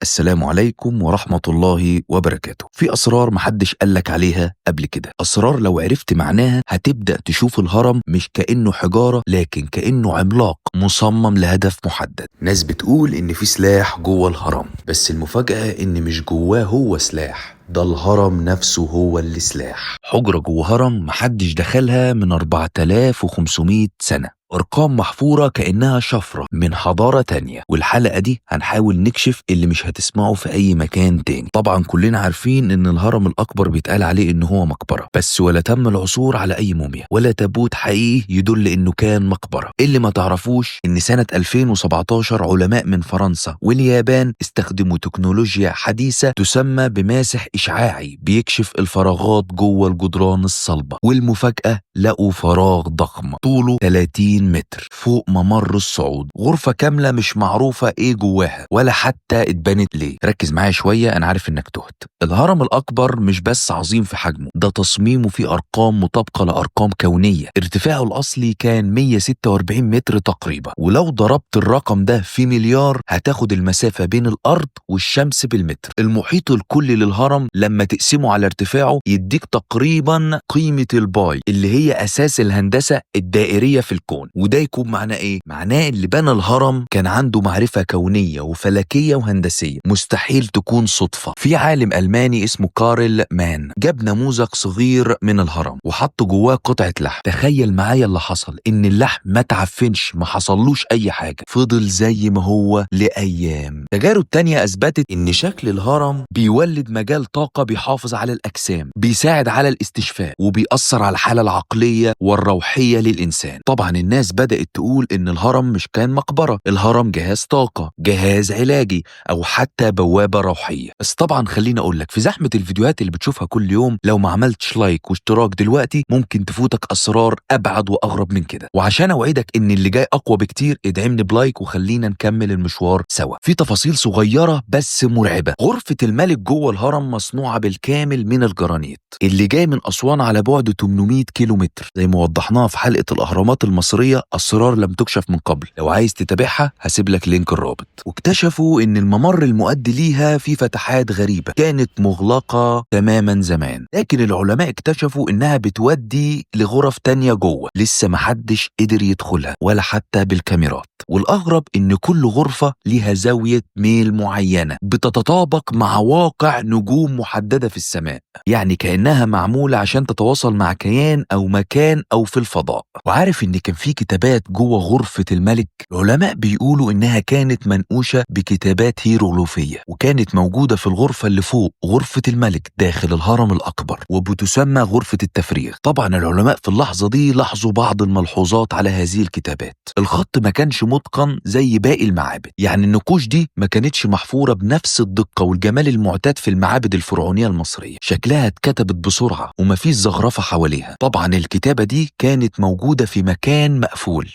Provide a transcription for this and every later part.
السلام عليكم ورحمة الله وبركاته. في أسرار محدش قالك عليها قبل كده، أسرار لو عرفت معناها هتبدأ تشوف الهرم مش كأنه حجارة، لكن كأنه عملاق مصمم لهدف محدد. ناس بتقول إن في سلاح جوه الهرم، بس المفاجأة إن مش جواه هو سلاح، ده الهرم نفسه هو اللي سلاح. حجرة جوه هرم محدش دخلها من 4500 سنة، أرقام محفورة كأنها شفرة من حضارة تانية. والحلقة دي هنحاول نكشف اللي مش هتسمعه في أي مكان تاني. طبعا كلنا عارفين إن الهرم الأكبر بيتقال عليه إن هو مقبرة، بس ولا تم العثور على أي موميا ولا تابوت حقيقي يدل إنه كان مقبرة. اللي ما تعرفوش إن سنة 2017 علماء من فرنسا واليابان استخدموا تكنولوجيا حديثة تسمى بماسح إشعاعي بيكشف الفراغات جوه الجدران الصلبة، والمفاجأة لقوا فراغ ضخم طوله 30 متر فوق ممر الصعود، غرفة كاملة مش معروفة ايه جواها ولا حتى اتبنت ليه. ركز معايا شوية، انا عارف انك تهت. الهرم الاكبر مش بس عظيم في حجمه، ده تصميمه فيه ارقام مطابقة لارقام كونية. ارتفاعه الاصلي كان 146 متر تقريبا، ولو ضربت الرقم ده في مليار هتاخد المسافة بين الارض والشمس بالمتر. المحيط الكلي للهرم لما تقسمه على ارتفاعه يديك تقريبا قيمة الباي اللي هي اساس الهندسة الدائرية في الكون. وده يكون معناه ايه؟ معناه اللي بنى الهرم كان عنده معرفة كونية وفلكية وهندسية مستحيل تكون صدفة. في عالم ألماني اسمه كارل مان جاب نموذج صغير من الهرم وحط جواه قطعة لحم. تخيل معايا اللي حصل، ان اللحم ما تعفنش، ما حصلوش اي حاجة، فضل زي ما هو لأيام. تجارب تانية اثبتت ان شكل الهرم بيولد مجال طاقة بيحافظ على الأجسام، بيساعد على الاستشفاء، وبيأثر على الحالة العقلية والروحية للإنسان. طبعا الناس بدأت تقول إن الهرم مش كان مقبرة، الهرم جهاز طاقة، جهاز علاجي، أو حتى بوابة روحية. بس طبعا خليني أقول لك، في زحمة الفيديوهات اللي بتشوفها كل يوم، لو ما عملتش like واشتراك دلوقتي ممكن تفوتك أسرار أبعد وأغرب من كده. وعشان أوعدك إن اللي جاي أقوى بكتير، ادعمني ب like وخلينا نكمل المشوار سوا. في تفاصيل صغيرة بس مرعبة. غرفة الملك جوه الهرم مصنوعة بالكامل من الجرانيت اللي جاي من أسوان على بعد 800 كيلومتر، زي ما وضحناها في حلقة الأهرامات المصرية أسرار لم تكشف من قبل. لو عايز تتابعها هسيب لك link الرابط. واكتشفوا إن الممر المؤدي ليها فيه فتحات غريبة كانت مغلقة تماما زمان، لكن العلماء اكتشفوا إنها بتودي لغرف تانية جوه لسه محدش قدر يدخلها ولا حتى بالكاميرات. والأغرب إن كل غرفة ليها زاوية ميل معينة بتتطابق مع واقع نجوم محددة في السماء، يعني كأنها معمولة عشان تتواصل مع كيان أو مكان أو في الفضاء. وعارف إن كان في كتابات جوه غرفة الملك؟ العلماء بيقولوا إنها كانت منقوشة بكتابات هيروغليفية، وكانت موجودة في الغرفة اللي فوق غرفة الملك داخل الهرم الأكبر، وبتسمى غرفة التفريغ. طبعا العلماء في اللحظة دي لاحظوا بعض الملحوظات على هذه الكتابات. الخط ما كانش متقن زي باقي المعابد، يعني النقوش دي ما كانتش محفورة بنفس الدقة والجمال المعتاد في المعابد الفرعونية المصرية، شكلها اتكتبت بسرعة ومفيش زخرفة حواليها. طبعا الكتابة دي كانت موجودة في مكان مقفول،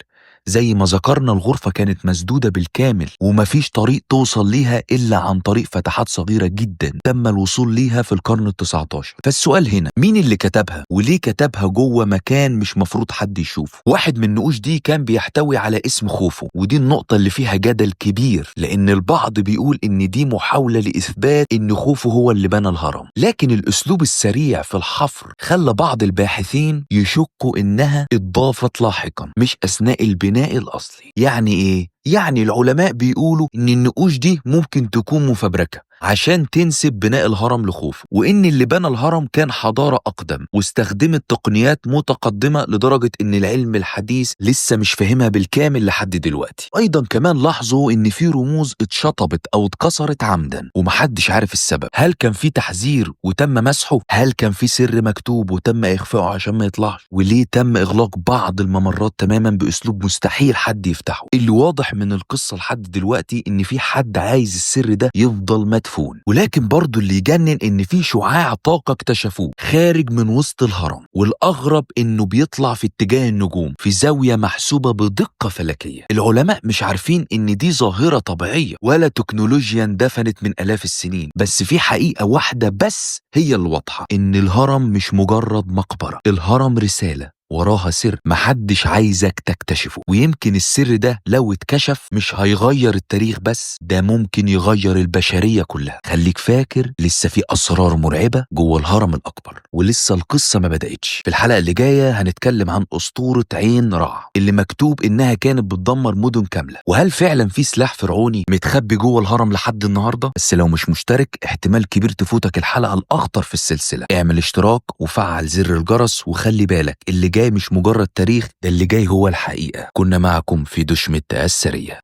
زي ما ذكرنا الغرفة كانت مسدودة بالكامل ومفيش طريق توصل ليها إلا عن طريق فتحات صغيرة جدا تم الوصول ليها في القرن ال19. فالسؤال هنا، مين اللي كتبها وليه كتبها جوه مكان مش مفروض حد يشوفه؟ واحد من النقوش دي كان بيحتوي على اسم خوفو، ودي النقطة اللي فيها جدل كبير، لأن البعض بيقول إن دي محاولة لإثبات إن خوفو هو اللي بنى الهرم، لكن الأسلوب السريع في الحفر خلى بعض الباحثين يشكوا إنها اتضافت لاحقا مش أثناء البناء الأصلي. يعني إيه؟ يعني العلماء بيقولوا إن النقوش دي ممكن تكون مفبركة عشان تنسب بناء الهرم لخوفو، وإن اللي بنى الهرم كان حضارة أقدم واستخدمت تقنيات متقدمة لدرجة إن العلم الحديث لسه مش فاهمها بالكامل لحد دلوقتي. أيضا كمان لاحظوا إن في رموز اتشطبت أو اتكسرت عمدا ومحدش عارف السبب. هل كان في تحذير وتم مسحه؟ هل كان في سر مكتوب وتم إخفائه عشان ما يطلعش؟ وليه تم إغلاق بعض الممرات تماما بأسلوب مستحيل حد يفتحه؟ اللي واضح من القصة لحد دلوقتي إن في حد عايز السر ده يفضل مدفون. ولكن برضو اللي يجنن إن في شعاع طاقة اكتشفوه خارج من وسط الهرم، والأغرب إنه بيطلع في اتجاه النجوم في زاوية محسوبة بدقة فلكية. العلماء مش عارفين إن دي ظاهرة طبيعية ولا تكنولوجيا اندفنت من آلاف السنين، بس في حقيقة واحدة بس هي الواضحة، إن الهرم مش مجرد مقبرة، الهرم رسالة، وراها سر محدش عايزك تكتشفه. ويمكن السر ده لو اتكشف مش هيغير التاريخ بس، ده ممكن يغير البشرية كلها. خليك فاكر لسه في أسرار مرعبة جوه الهرم الأكبر، ولسه القصة ما بدأتش. في الحلقة اللي جاية هنتكلم عن أسطورة عين رع اللي مكتوب إنها كانت بتدمر مدن كاملة، وهل فعلا في سلاح فرعوني متخبي جوه الهرم لحد النهاردة؟ بس لو مش مشترك احتمال كبير تفوتك الحلقة الأخطر في السلسلة. اعمل اشتراك وفعل زر الجرس، وخلي بالك اللي جاي مش مجرد تاريخ، ده اللي جاي هو الحقيقة. كنا معكم في دشمة السرية.